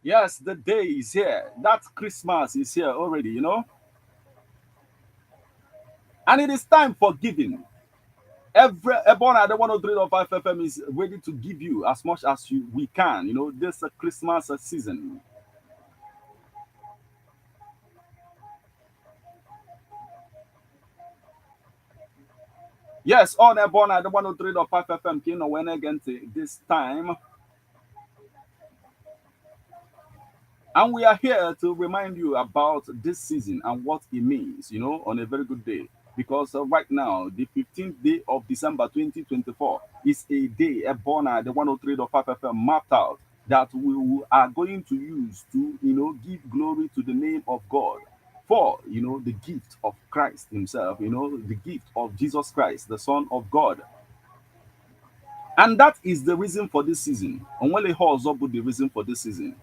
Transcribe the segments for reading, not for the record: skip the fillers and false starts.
Yes, the day is here. That Christmas is here already. And it is time for giving. Every Ebona at the 103.5 FM is ready to give you as much as we can, this Christmas season. Yes, on Ebona at the 103.5 FM, Kino, when again this time. And we are here to remind you about this season and what it means, on a very good day. Because right now, the 15th day of December 2024 is a day Ebona, the 103.5 FM mapped out that we are going to use to, give glory to the name of God for, the gift of Christ himself, the gift of Jesus Christ, the Son of God. And that is the reason for this season. Onwele ọzọ bụ the reason for this season.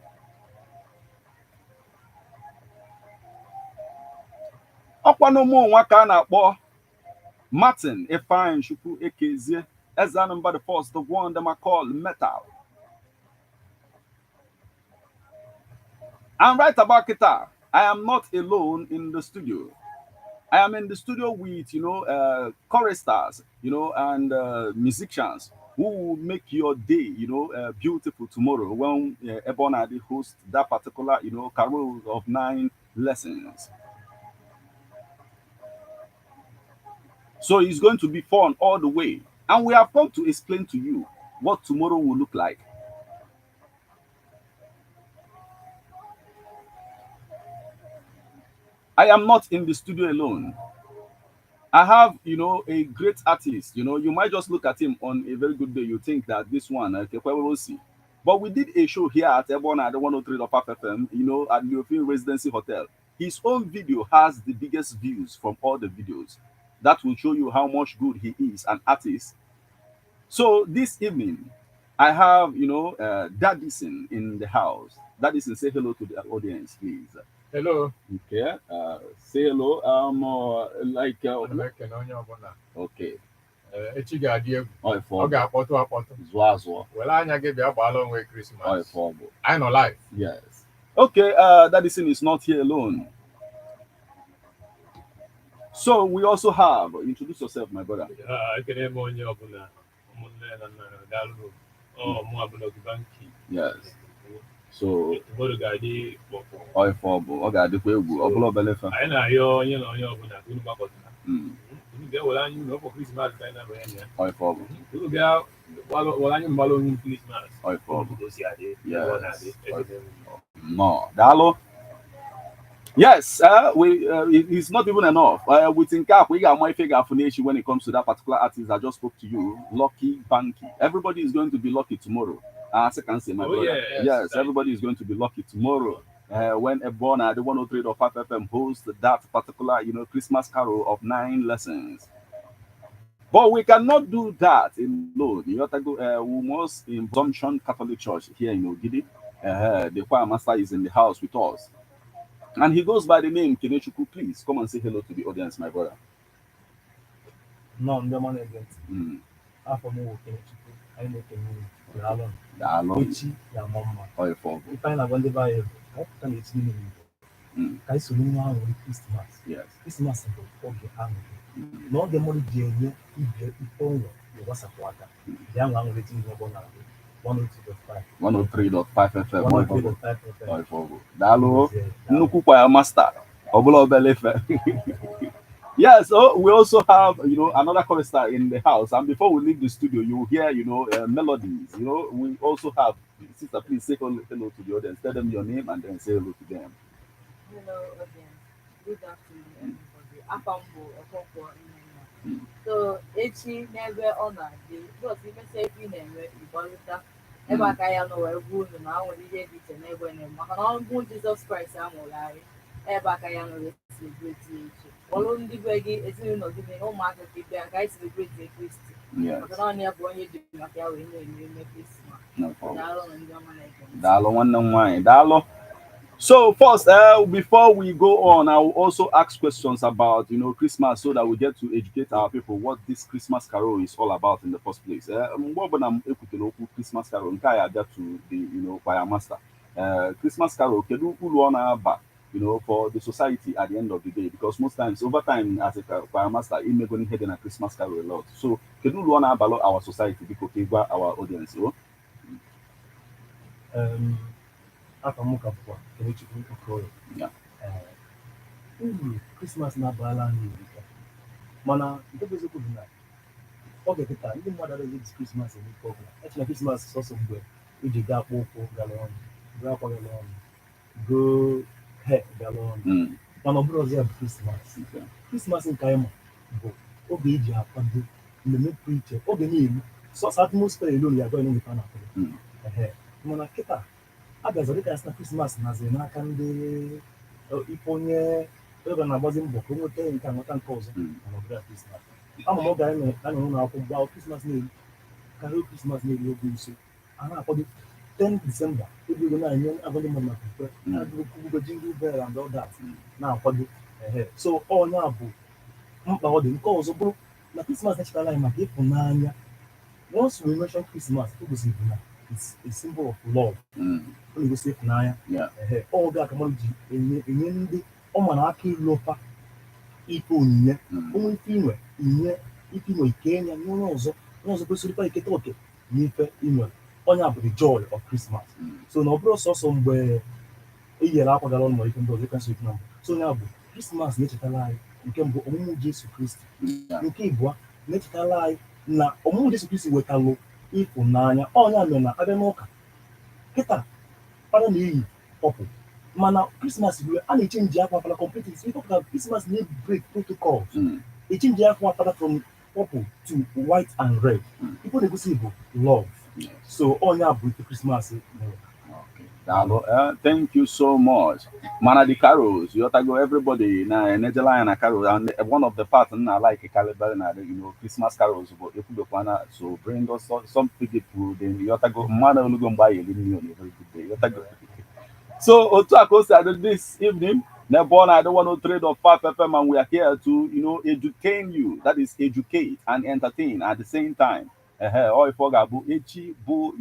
Ọkwanụ mụ nwa ka a na-akpọ Martin Ifeanyi Chukwu Ekezie Eze Anụmba the first, the one them I call metal. And right about kita, I am not alone in the studio. I am in the studio with, choristers, and musicians who will make your day, beautiful tomorrow when Ebona host that particular, carol of 9 lessons. So it's going to be fun all the way. And we have come to explain to you what tomorrow will look like. I am not in the studio alone. I have, a great artist. You might just look at him on a very good day. You think that this one, okay, we'll see. But we did a show here at Ebona at the 103.5 FM, at Leofin Residency Hotel. His own video has the biggest views from all the videos. That will show you how much good he is, an artist. So this evening, I have, Daddyson in the house. Daddyson, say hello to the audience, please. Hello. Okay. Say hello. Like, Ana m ekene onye ọbụla. Okay. Ee, echi ga-adị egwu. Ọ ife Ọ ọ bụ. Ga-akpọtụ akpọtụ. Zụọ azụọ. Were anya gị bịa gbaala onwe Ọ Krismas. Ife ọ bụ. Anyị nọ live. Yes. Okay. Daddyson is not here alone. So we also have, introduce yourself, my brother. Ah, ekene m onye ọbụla, ụmụnne na nna, daalụ. Ọ mụ abụla Banki. Yes. So Tomorrow ga-adị kpọkpọ. Ọ ife ọ bụ. Ọ ga-adịkwa egwu. Ọ bụla obele ife. Anyị na-arịọ onye na onye ọbụla ka unu gbakọtara, unu bịa were anyị unu ọkpọ Krismas ka anyị na-abanye na ya. Ọ ife ọ bụ. Unu bịa were anyị mgbala onye Krismas. Ọ ife ọ bụ. Ka o si adị. Yes. Ebe ọ na-adị. Ekene m. No. Daalụ. Yes, it's not even enough. With nke we got my figure when it comes to that particular artist I just spoke to you, Lucky Banky. Everybody is going to be lucky tomorrow. Second say, my Oh, brother. yes. Yes, everybody is going to be lucky tomorrow. When Ebona, the 103.5 FM hosts that particular, Christmas carol of 9 lessons. But we cannot do that alone. You have to go, we must in Assumption Catholic Church here in Ogidi. The choir master is in the house with us. And he goes by the name Kenechukwu. Please come and say hello to the audience, my brother. Nnọọ, ndị ọma na-ege ntị. Afọ m wụ Kenechukwu. Anyị na-ekene unu. Daalụ. Daalụ. Echi ga-ama mma. Ọ ife ọ bụ. Ife anyị na-agwa ndị be anyị bụ ka anyị pụta n'echi niile n'Igbo, ka anyị soro nwe aṅụrị Krismas. Krismas bụ oge aṅụrị na oge mmadụ ji enye ibe ife onwe na-egbasapụ aka. Bịa nwe aṅụrị echi niile, ọgbọ na-adị 102.5. 103.5 FM. Ọ ife ọ bụ. 103.5 FM. Ọ ife ọ bụ. Daalụ. Daalụ. Nnukwu choir master. Ọbụla obele ife. Yes, so we also have, another chorister in the house. And before we leave the studio, you will hear, melodies. We also have, sister, please say hello, hello to the audience. Tell them your name and then say hello to them. Hello, audience. Good afternoon, everybody. Afa m bụ Okonkwo Nnenna. So echi n'ebe ọ na-adị, bọs imesịa ife ị na-eme, ịgbalụta ebe a ka ya nọ wee gwa unu na nwere ihe dị iche n'ebe na-eme maka na ọgwụ Jizọs Kraịst amụrụ anyị ebe a ka ya nọ wee celebrate ya echi. Kpọrọ ndị be gị, ezinụlọ gị na ụmụaka gị bịa ka anyị celebrate Kristi, maka na ọ ya bụ onye ji maka ya wee na-eme eme Krismas. No problem. Daalụ na ndị ọma na-ege ntị. Daalụ, nwanne m nwaanyị. Daalụ. So first, before we go on, I will also ask questions about, Christmas so that we get to educate our people what this Christmas carol is all about in the first place. Mgbe ọbụla m ekwutere okwu Christmas carol, nke a ya abịa to the, choir master. Christmas carol, kedu uru ọ na-aba for the society at the end of the day? Because most times, over time, as a choir master, imego ihe dị na Christmas carol a lot. So kedu uru ọ na-abalụ our society? Biko, ka ị gwa our audience o. Afọ m ka bụkwa Kenechukwu Okoye. Uru Krismas na-abala anyị erika, mana nke bụ eziokwu bụ na oge kịta, ndị mmadụ adịghị eji Krismas eme ife ọbụla. Eche na Krismas sọsọ mgbe iji gaa akpụ ụkwụ gara ọnụ, goo akwa gara ọnụ, goo he gara ọnụ, mana ọ bụrụ ọzọ ya bụ Krismas. Krismas nke anyị ma bụ oge eji akwado mmemme pụrụ iche, oge na-elu sọsọ atmosphere elu ya agwa n'oge a na-akwado. Ehe, mana kịta abịazọ dịka asị na Krismas naziri n'aka ndị ife onye ebe na-agbazi mbọ ka o nweta nke a, nweta nke ọzọ. Mana ọ bụrụ ya Krismas ama m, oge anyị nọ n'ụlọ akwụkwọ, mgbe ahụ Krismas na-eru karịa, Krismas na-eru oge nso, a na-akwado 10 December, ebigo na-enye agwa ndị mmadụ maka ukwe, na-agụ jingle bell and all that, na-akwado. Ehe, so onye a bụ mkpa ọ dị. Nke ọzọ bụrụ na Krismas na-echetara anyị maka ịfụnanya. Once we mention Christmas, o gosiri na it's a symbol of love. Ọ na-egosi ịfụnanya. Ehe, oge a ka mmadụ ji enye ndị ọ ma na aka ịlụfa ife onyinye. Onwe ife inwe, inye ife inwe, ike ya nye onye ọzọ, onye ọzọ kwesịrịkwa iketa oke n'ife inwe. Onye a bụ the joy of Christmas. So na ọ bụrụ sọsọ mgbe e yere akwa gara ọnụ ma ife ndị ọzọ ekwensị okwu na mbụ. So onye a bụ Christmas na-echetara anyị, nke mbụ, ọmụmụ Jesu Kristi. Nke ịbụọ, na-echetara anyị na ọmụmụ Jesu Kristi wetalụ ịfụnanya. Onye a mere na abịa n'ụka kịta, fada na-eyi purple, mana Krismas ruo, a na-echange akwa fada completely. So ịkọpụta Krismas na-break protocols, echange akwa fada from purple to white and red. Ife ọ na-egosi bụ love. So onye a bụ ife Krismas mere. Okay. Daalụ. Thank you so much. Mana the carols, you go, everybody na enejela anya na carols, and one of the part na like caliber na Christmas carols bụ ekwubekwana. So bring us some people, then you go mmadụ olugo mgbe anyị eri nri on a very good day. You go. So otu a ka o si adị this evening n'ebe ọ na-adị 103.5 FM, and we are here to educate you, that is, educate and entertain at the same time. Ehe, ọ ife ọ ga-abụ echi bụ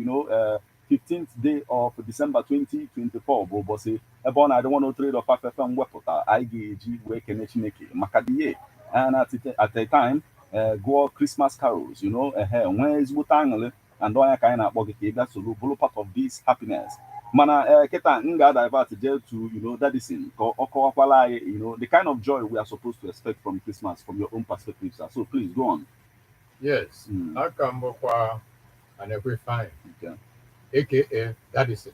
15th day of December 2024, bụ ụbọchị ebe ọ na-adị 103.5 FM wepụta anyị ga-eji wee kene Chineke maka the year, and at a time gụọ Christmas carols, ehe, nwee ezigbote aṅụrị, and ọnya ka anyị na-akpọ gị ka ị bịa soro bụrụ part of this happiness. Mana kịta m ga-divert jee to Dadison ka ọ kọwakwala anyị the kind of joy we are supposed to expect from Christmas from your own perspective, sir. So please go on. Yes, aka m bụkwa Anekwe Fine, aka Dadison.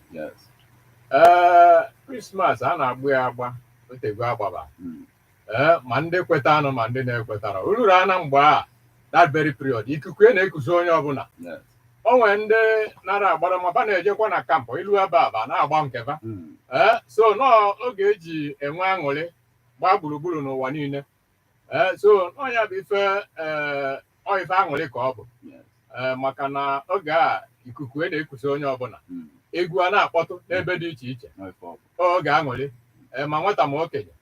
Ee, Krismas a na-agba ya agba, otego agbaba. Ee, ma ndị kweta anụ ma ndị na-ekwetara ururu ana mgbe a, that very period, ikuku e na-ekuzi onye ọbụla. O nwere ndị nara agbara ma ba na-ejekwa na camp ilu ebe a ba na-agba nkeba. Ee, so nọọ oge eji enwe aṅụrị gbaa gburugburu n'ụwa niile. Ee, so n'ọnya bụ ife, ee, ọ ife aṅụrị ka ọ bụ. Ee, maka na oge a ikuku e na-ekusi onye ọbụla, egwu a na-akpọtụ n'ebe dị iche iche. No, ife ọ bụ. Oge aṅụrị, ee, ma nwata ma okenye.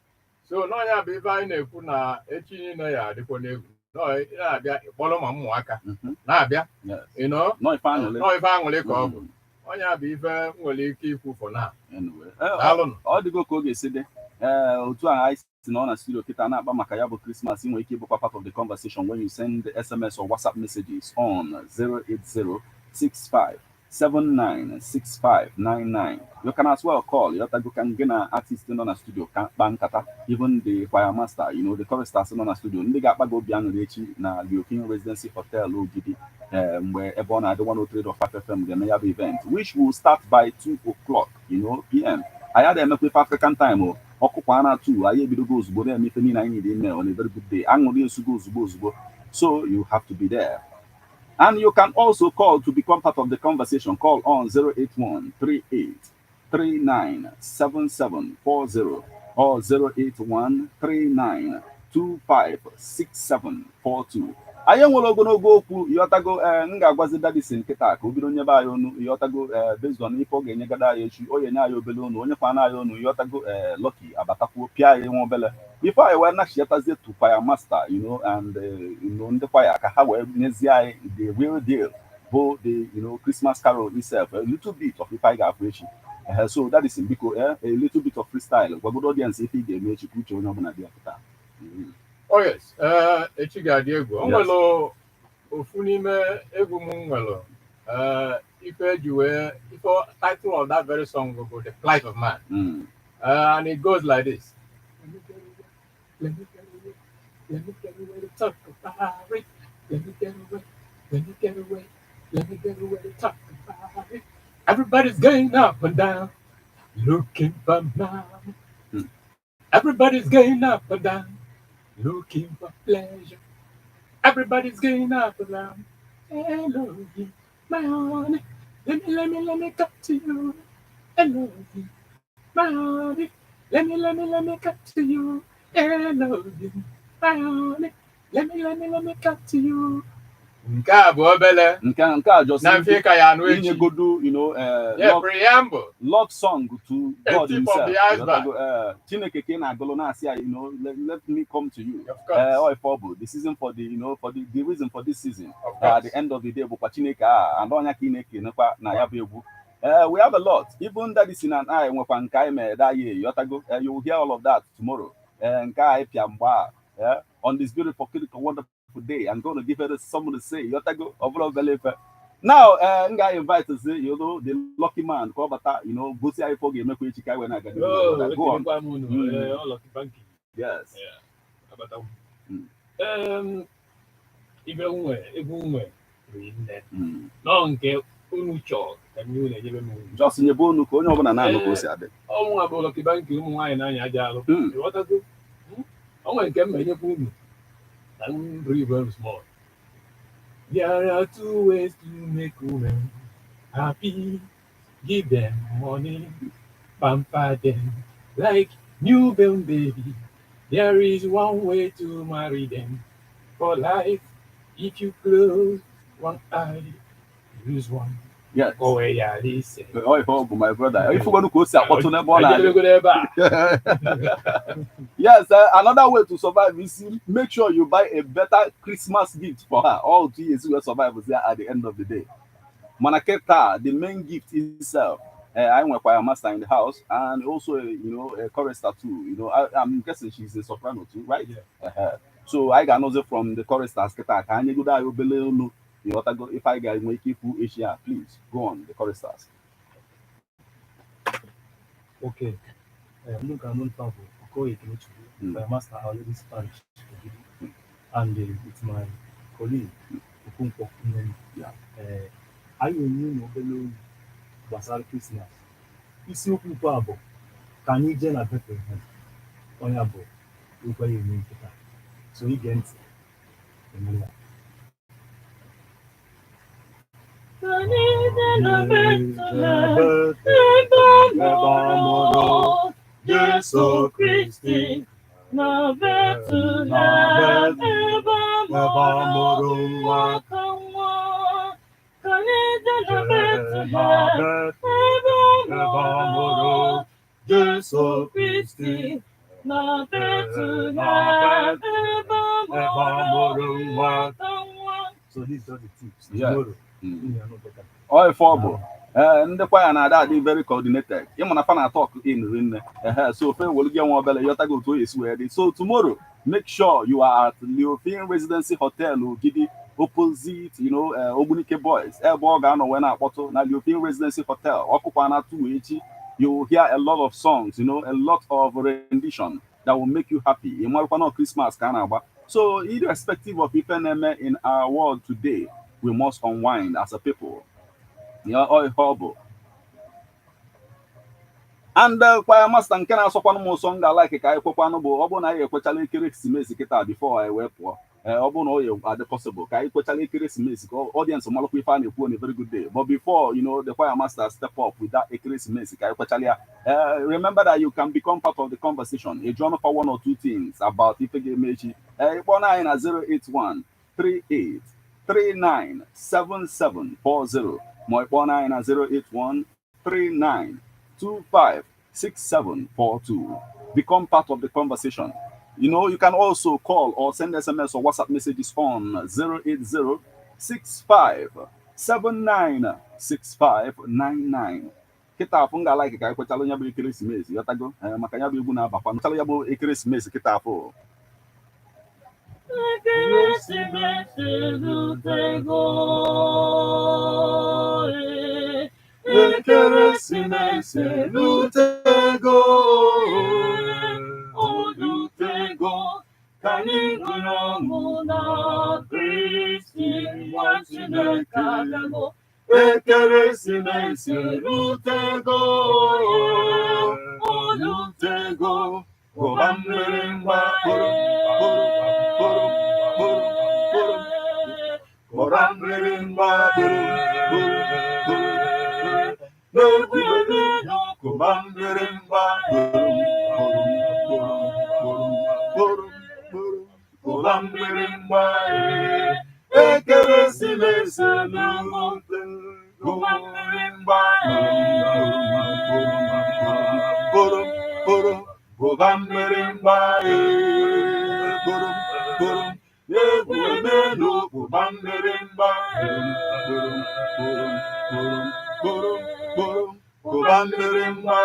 So n'ọnya bụ ife anyị na-ekwu na echi niile ya adịkwa n'egwu. Nọọ ị na-abịa ịkpọrọ ma ụmụaka na-abịa. No, ife aṅụrị. Nọọ ife aṅụrị ka ọ bụ. Ọnya bụ ife m nwere ike ikwu for now. Anyway, Daalụnụ. Ọ dịgo ka ọ ga-esi dị. Ee, otu a anyị si nọ na studio kịta na-akpa maka ya bụ Christmas, ị nwere ike ịbụkwa part of the conversation when you send SMS or WhatsApp messages on 08065 796599. You can as well call. Yotago can gị na artist nọ na studio ka kpaa nkata, even the choir master, the choristers nọ na studio, ndị ga-akpa gị obi aṅụrị echi na Leokin Residency Hotel Ogidi, mgbe ebe ọ na-adị 103.5 FM ga-eme ya bụ event, which will start by 2 o'clock PM. Anyị adịghị emekwa ife African time o. Ọkụkwa na 2, anyị ebidogo ozugbo na-eme ife niile anyị niile ime on a very good day. Aṅụrị esugo ozugbo ozugbo, so you have to be there. And you can also call to become part of the conversation. Call on 081 38 39 7740 or 081 39 25 6742. Anyị nwere ogologo okwu, ịghọtago. Ee, m ga-agwazi Dadison nkịta ka o bido nyebe anyị onu, ịghọtago. Ee, based on ife ọ ga-enyegada anyị echi, o ga-enye anyị obele onu, onye kwana anyị onu, ịghọtago. Ee, Lucky abatakwuo pịa anyị nwa obele before anyị wee nachiatazie to choir master and ndị choir ka ha wee nyezie anyị the real deal bụ the Christmas carol itself, a little bit of ife anyị ga-afụ echi. So that is, biko, a little bit of freestyle, gwagodo audience ife ị ga-eme echi ka uche onye ọbụla dị ya pụta. Oh yes, echi ga-adị egwu. O nwere ofu n'ime egwu m nwere ife eji wee ife, title of that very song bụ "The Plight of Man." And it goes like this. Let me get away, let me get away, let me get away to talk about it. Let me get away, let me get away, let me get away to talk about it. Everybody's getting up and down, looking for money. Everybody's getting up and down, looking for pleasure. Everybody's getting up and down. Hello, my honey. Let me, let me, let me come to you. Hello, my honey. Let me, let me, let me come to you. Hello, my honey. Let me, let me, let me come to you. Nke a bụ obele Nke a just na mfe ka ya anụ echi. Inyegodu Yeah, love, preamble. Love song to A God tip of himself. the iceberg. Chineke ka ị na-agụlụ na-asị ya, let me come to you. Of course. Ọ ife ọ bụ the season for the you know for the reason for this season. Of At course. the end of the day bụkwa Chineke a and ọnya ka ị na-ekenekwa na ya bụ egwu. We have a lot. Even that is in and I nwekwa nke anyị mere that year. Yotago. You will hear all of that tomorrow. Nke anyị pịa mgba a, on this beautiful, critical, wonderful day. I'm going to give it something to say. Yotago. Ọ bụla obele ife. Now, m ga-invite the lucky man ka ọ bata, gosi anyị ife ọ ga-emekwa echi ka anyị wee na-aga n'ihu. Oh, Go on. ekelekwa m unu. Ọ Lucky Banky. Yes. Yeah, abatawo. Ibe nwe egwu nwe rinne nọ nke unu chọọ ka m nye unu, enyebe m unu. Just nyebe unu ka onye ọbụla na-anụ ka o si adị. Ọnwụ bụ Lucky Banky, ụmụ nwaanyị na-anya aja alụ. Ịghọtago? O nwere nke m ma enyekwa unu na m buru ibu small. There are two ways to make women happy. Give them money, pamper them like newborn baby. There is one way to marry them for life. If you close one eye, lose one. Go away, ya listen. Ọ ife ọ bụ, my brother. Ifugonu ka o si akpọtụ n'ebe ọ na-adị. Ejedebegoro ebe a. Yes, another way to survive is make sure you buy a better Christmas gift for her. All 2 years will survive is there at the end of the day. Mana keta, the main gift itself. I nwekwa a master in the house and also a chorister too. I'm guessing she's a soprano too, right? Yeah. So I got another from the choristers keta ka anyị godo anyị obele olu. Ịghọtago if I ga-enwe ike ikwu echi a, please go on, the choristers. Okay. Ndị nke anụ nta bụ Okoye Kenechukwu, my master, Our Lady's Parish, Ogidi, and with my colleague Okonkwo Nnenna. Anyị enye unu obere olu gbasara Krismas. Isiokwu ukwu a bụ ka anyị jee na Bethlehem. Onye bụ okwu anyị enye nkịta. So ige ntị enwe ya. Anyị jee na Bethlehem, ebe a mụrụ Jesu Kristi. Na Bethlehem, ebe a mụrụ nwa ka nwa. Ka anyị jee na Bethlehem, ebe a mụrụ Jesu Kristi. Na Bethlehem, ebe a mụrụ nwa ka nwa. So these are the tips. Tomorrow, unu ya know better. Ọ ife ọ bụ ee ndị kwaya na-ada adị very coordinated, ịma na fa na talk in rinne ehe, so ofe welu gị nwa obele yọtago otu o esi wee dị. So tomorrow, make sure you are at Leofin Residency Hotel, Ogidi, opposite Ogbunike Boys, ebe ọ ga-anọ wee na-akpọtụ na Leofin Residency Hotel. Ọkụkwa na atụ echi, you will hear a lot of songs, a lot of rendition that will make you happy. Ị marakwa na Christmas ka a na-agba. So irrespective of ife na-eme in our world today, we must unwind as a people. Ya ọ ihe ọ bụ. And choir master nke na-asọkwanụ m ụsọ m ga-alike ka anyị kwekwanụ bụ ọ bụrụ na anyị ekwechala ekeresimesi kịta before anyị wee pụọ. Ee, ọ bụrụ na ọ ya adị possible ka anyị kwechala ekeresimesi ka audience malụkwa ife a na-ekwu on a very good day. But before the choir master step up with that ekeresimesi ka anyị kwechala ya, remember that you can become part of the conversation. Ị jụọ for one or two things about ife ga-eme echi. Ee, ịkpọ na anyị na 081 38 39 7740 ma ị kpọọ na anyị na 081 39 25 6742. Become part of the conversation. You can also call or send SMS or WhatsApp messages on 080 65 79 6599. Kịta afụ m ga-like ka anyị kwechalụ ya bụ ekeresimesi, ghọtago? Ee, maka ya bụ egwu na-abakwa nchalụ ya bụ ekeresimesi kịta afụ. Ekeresimesi erutego, ee. Ekeresimesi erutego, Olutego, ka anyị ṅụrụ ọṅụ na Kristi nwa Chineke abịago. Ekeresimesi erutego, Olutego, gụba mmiri mgba kpụrụ kpụrụ kpụrụ kpụrụ kpụrụ, gụba mmiri mgba kpụrụ kpụrụ kpụrụ kpụrụ n'egwu, gụba mmiri mgba kpụrụ kpụrụ kpụrụ kpụrụ kpụrụ kpụrụ, gụba mmiri mgba. Ekeresimesi erutego, mgba kpụrụ kpụrụ kpụrụ, gụba mmiri mgba kpụrụ kpụrụ egwu emenu, gụba mmiri mgba kpụrụ kpụrụ kpụrụ kpụrụ kpụrụ, gụba mmiri mgba.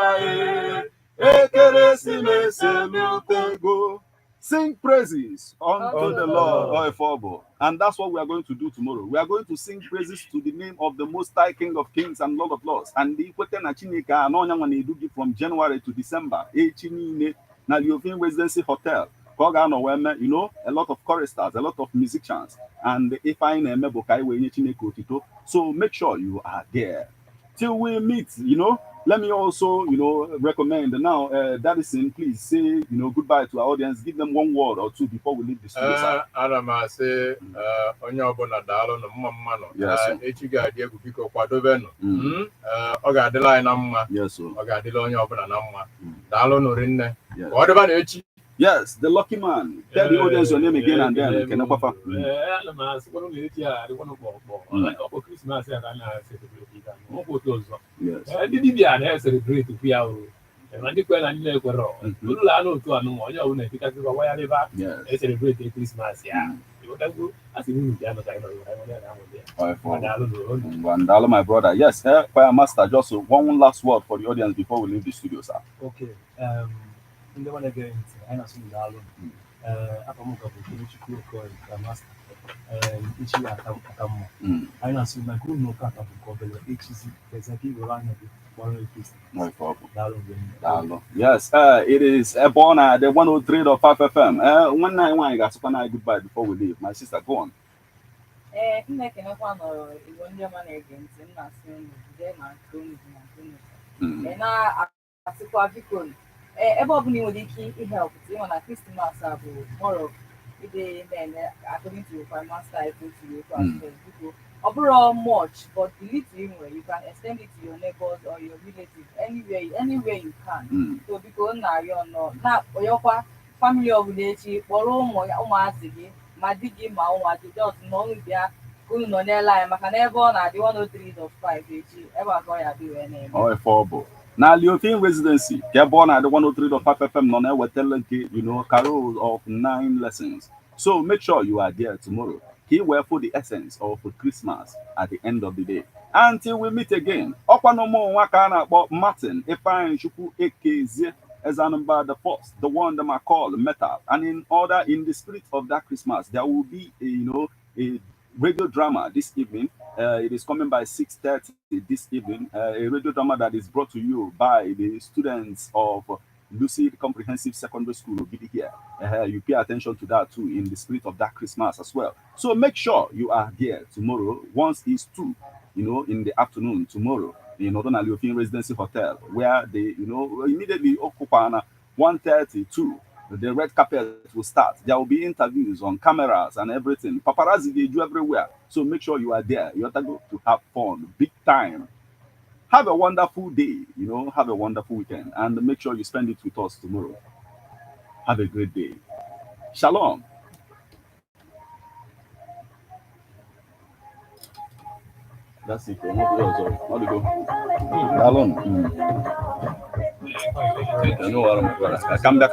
Ekeresimesi erutego. Sing praises unto the Lord, Oifobo. And that's what we are going to do tomorrow. We are going to sing praises to the name of the Most High, King of Kings and Lord of Lords. And the ikwete na Chineke a na ọnyanwa na-edu gị from January to December. Echi niile na Leofin Residency Hotel ka ọ ga-anọ wee mee, a lot of choristers, a lot of musicians. And ife anyị na-eme bụ ka anyị wee nye Chineke otito. So make sure you are there. Till we meet, let me also recommend now, Dadison, please say goodbye to our audience. Give them one word or two before we leave the studio, sir. Ee, ana m asị ee, onye ọbụla daalụnụ, mma mmanụ. Yes, sir. Ee, echi ga-adị egwu, biko kwadobenụ. Ee, ọ ga-adịla anyị na mma. Yes, sir. Ọ ga-adịla onye ọbụla na mma. Daalụnụ rinne. Yes. Ka ọ dịba na echi. Yes, the lucky man. Tell the audience your name again and then Kenekwafa. Ee, ana m asịkwanụ na echi a adịkwanụ kpọkpọ. Ọkpọ Christmas a ka a na-celebrate ibe a, ọkwa otu ọzọ. Yes. Ee, ndị dibịa na-celebrate kwu ya o. Ee, ma ndị kwere na ndị na-ekwerọ. Ụlọ anụ otu anụ ma onye ọbụla etikasịkwa wayarịba e-celebrate Christmas ya. Ịghọtago? A sị unu bịa nọta ịnọ ịnọ ịnọ ịnọ ya. All right, Daalụ n'olu. Daalụ, my brother. Yes, Choir Master, just one last word for the audience before we leave the studio, sir. Okay, ndị ọma na-ege ntị, anyị na-asụ unu daalụ. Ee, afọ m ka bụ Kenechukwu Okoye ka master. Echi ya aka aka mma. Anyị na-asụ na nke unu ụka ka bụ nke obere echizi eze ka iwere anya gị gbara Kristi. No problem. Daalụ mgbe niile. Daalụ. Yes, it is Ebona, the 103.5 FM. When I want to say goodbye before we leave, my sister, go on. Ee, m na-ekenekwa nọrọ Igbo ndị ọma na-ege ntị. M na-asị unu jide na nke unu dị na nke unu. Ị na-asịkwa biko, ee, ebe ọbụla ị nwere ike ihelp, ịma na Christmas a bụ more of ịdị na-eme according to your master etu o siri ekwu. As biko, ọ bụrụ much, but the little ị nwere, you can extend it to your neighbors or your relatives, anywhere you can. So biko, m na-arịọ nọ na-akpọyọkwa family ọbụla echi, kpọrọ ụmụ ụmụazị gị, ma di gị ma ụmụazị, just nọ unu bịa ka unu nọnyere anyị, maka na ebe ọ na-adị 103.5 echi, ebe a ka ọ ya adị wee na-eme. Ọ na Leofin Residency ka ebe ọ na-adị, 103.5 FM nọ na-ewetara gị carol of nine lessons. So make sure you are there tomorrow ka ị wee fụ the essence of Christmas at the end of the day. Until we meet again, ọkwa na ụmụ nwa ka a na-akpọ Martin Ifeanyi Chukwu Ekezie Ezanumba the first, the one that I call metal. And in order, in the spirit of that Christmas, there will be a you know a radio drama this evening. It is coming by 6:30 this evening. A radio drama that is brought to you by the students of Lucid Comprehensive Secondary School will be here. You pay attention to that too in the spirit of that Christmas as well. So make sure you are there tomorrow. Once it's 2, in the afternoon tomorrow in Northern Aliofin Residency Hotel, where they, immediately occupy 1:32. The red carpet will start. There will be interviews on cameras and everything. Paparazzi, they do everywhere. So make sure you are there. You have to go to have fun, big time. Have a wonderful day. Have a wonderful weekend, and make sure you spend it with us tomorrow. Have a great day. Shalom. That's it. Not go. Shalom. You know what I'm Come back.